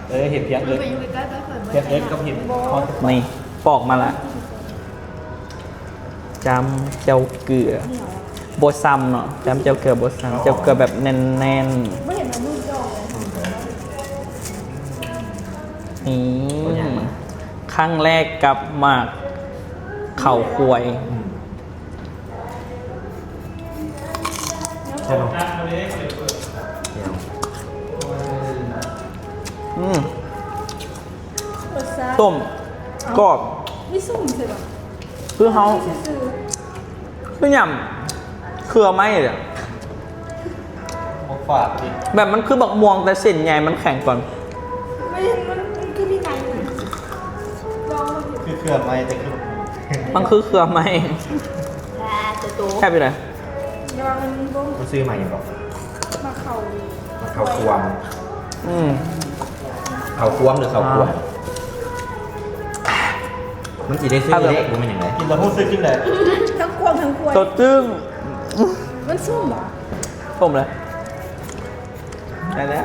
ເອີ ເຫັດພຽງເອິດ ພຽງເອິດກັບເຫັດຄອນ ນີ້ປອກມາລະ ຈ້ຳແຈ່ວເກືອ ບໍ່ຊ້ຳເນາະ ຈ້ຳແຈ່ວເກືອບໍ່ຊ້ຳ ແຈ່ວເກືອແບບແໜ້ນໆ ນີ້ ຄັ້ງແລກກັບໝາກເຂົ້າຄວາຍ. ອືມ ແຊບເນາະ ອືມ ລົດຊາດ ຕົ້ມ ເອົ້າ ກອບ ມີສົ້ມໃຊ່ບໍ່? ຄືເຮົາ ຊື່ໆ ຄືຫຍັງ ເຄືອໄມ້ເລີຍ ໝາກຝາດຕິ ແບບມັນຄືບັກມ່ວງ ແຕ່ເສັ້ນໃຫຍ່ມັນແຂງກ່ອນ ແມ່ນ ມັນ ມັນຄືມີໃນ ລອງເບິ່ງ ຄືເຄືອໄມ້ ແຕ່ຄືບັກມ່ວງ ມັນຄືເຄືອໄມ້ ແຊບຢູ່ເດ້ ລອງເບິ່ງ ມັນຊື່ໝາກຫຍັງເກາະ? ໝາກເຂົ້າ ໝາກເຂົ້າຄວາຍ ອືມ ເຂົ້າຄວາຍ ຫຼືເຂົ້າຄວາຍ ອ່າ ມັນຊິໄດ້ຊື່ເລກ ບໍ່ແມ່ນຫຍັງເດ້ ກິນແລ້ວຮູ້ສຶກຈັ່ງໃດ? ທັງຄວາຍທັງຄວາຍ ສົດຊື່ນ ມັນສົ້ມບໍ່? ສົ້ມເລີຍ ໄດ້ແລ້ວ.